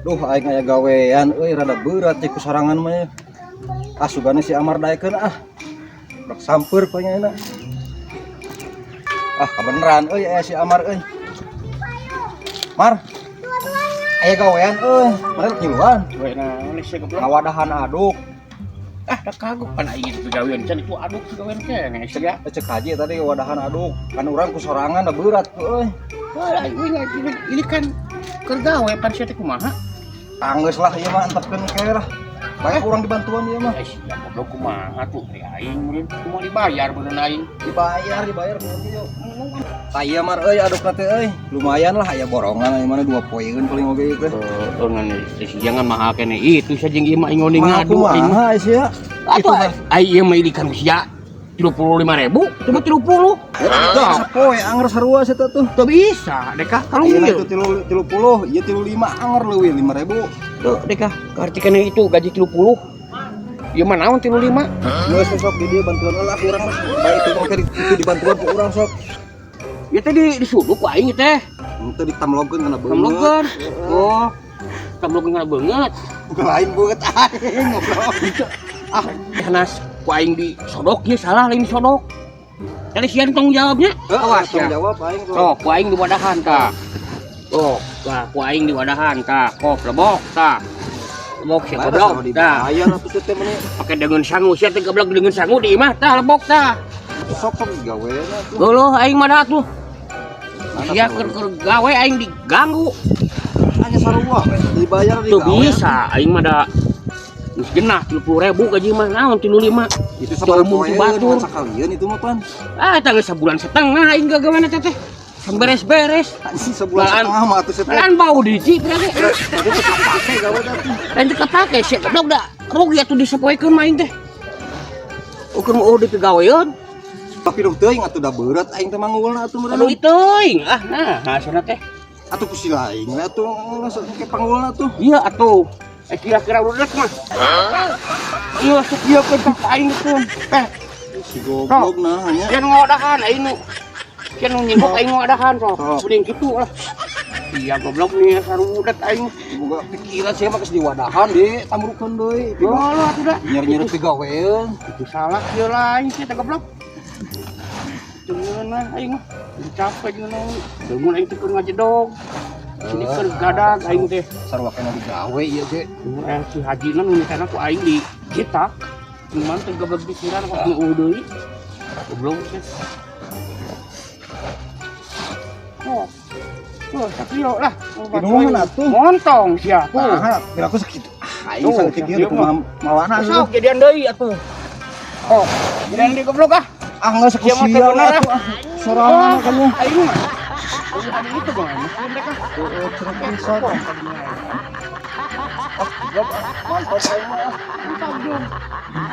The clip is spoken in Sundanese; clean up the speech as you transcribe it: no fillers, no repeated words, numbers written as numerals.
Duh, aing aya gawean euy, rada berat cek ku sorangan mah ya. Ah, sugane si Amar daekeun ah. Rek samper pokoknya enak. Ah, kabeneran euy aya si Amar euy. Mar. Aya gawean euy, mana rek ngiluan? We naon sia, goblok? Ngawadahan aduk. Ah, da kagok pan aing itu gawean can itu aduk gawean keneh sia. Eh, cek haji tadi wadahan aduk. Kan urang ku sorangan da berat euy. Wah, aing ini kan keur gawe pan sia teh kumaha? Anggeus lah ieu mah, antepkeun ke lah. Banyak urang dibantuan ieu mah. Eh, sia goblok, kumaha tuh ari aing meureun kumaha dibayar beuneu aing? Dibayar, dibayar berarti yuk. Tah ieu, Mar, euy, adukna teh euy. Lumayan lah, aya borongan aya mana 2 poeun paling oge ieu teh. Oh, ngan sia ngan mahal keneh itu sia jeung ieu mah aing nguning Mah ngadu aing mah. kumaha sia? Atuh ai ieu mah ini kan sia 35.000, coba 30. Sapoe anger sarua sia tuh. Tuh bisa, deka kalau Ayeuna ieu. itu 30, ieu 35, anger leuwih 5.000. Tuh, deka, arti keneh itu gaji 30. Ieu mah naon 35? Geus sok di dieu bantuan lah urang mah. Bae itu oke itu dibantuan ku urang sok. Ieu teh di disuduk ku aing teh. Henteu, ditamlogkeun kana beungeut. Tamlogeun. Oh. Tamlogeun kana beungeut. Bukan lain beungeut aing, goblok. Ah, hanas ku aing disodok ieu salah, lain disodok. Jadi sian tanggung jawabnya. Awas, Awas ya. tanggung jawab aing tuh. Sok ku aing diwadahan tah. Oh, tah ku aing diwadahan tah. Kop lebok tah. Lebok sia, goblok. Tah, Dibayar atuh teh meni. Pake dengan sangu sia teh, goblok, dengan sangu di imah tah lebok tah. Sok sok gaweana tuh. Loloh aing mah dah tuh. Sia keur keur gawe aing diganggu. Hanya sarua we dibayar di Tuh gawe. Bisa aing mah da geus genah 30.000 gaji mah, naon 35. Itu sabaraha Umum poe tu batur. sakalian itu mah pan. Ah, tanggal sebulan setengah aing gagaweana teh teh. Beres-beres. Anjing, sebulan Malan. Setengah mah atuh teh. Kan bau diji berarti. Berarti teu kapake gawe teh. Lain teu kapake sia, goblok, da rugi atuh disapoekeun mah aing teh. Ukur mah eueuh dipigaweun. Tapi duh teuing atuh, da berat aing teh mangulna atuh meureun. Aduh teuing. Ah, nah, hasilna teh. Atuh ku si lain we atuh langsung ke pangulna tuh. Iya atuh. Eh, kira-kira udah mah. Iya, sok ieu keun tah aing keun. Eh, Si goblok nah nya. Sia nu ngawadahan aing nu. Sia nu nyingok aing ngawadahan sok. Sok. Mending kitu lah. Iya, goblok nih sarudet aing. Boga pikiran sia mah geus diwadahan di tamrukeun deui. Oh, atuh da. Nyeri-nyeri pigaweun. Itu salah kieu lain sia teh, goblok. Teu ngeunah aing mah. Capek jeung naon. Deungeun aing teh keur ngajedog. Sini keur gadag aing teh. Sarua kena digawe ieu ge. Deungeun aya si hajina nu mitana ku aing di cetak. Cuman teh goblok pikiran kok nu eueuh deui. Goblok teh. Oh. Tuh, sakilo lah. Pinuhan atuh. Montong sia tuh. Nah, piraku sakitu. Ah, aing Tuh, saeutik ieu sakieu kumaha mawana Sok jadian deui atuh. Oh, jadian deui, goblok ah. Ah, geus Sia mah teu sia bener, ah. atuh ah. Sorangan kamu. Aing mah. Ada itu bang, mereka. Heeh, cenah bisa. Ah, goblok, ah. Mantap aing mah. Mantap dong.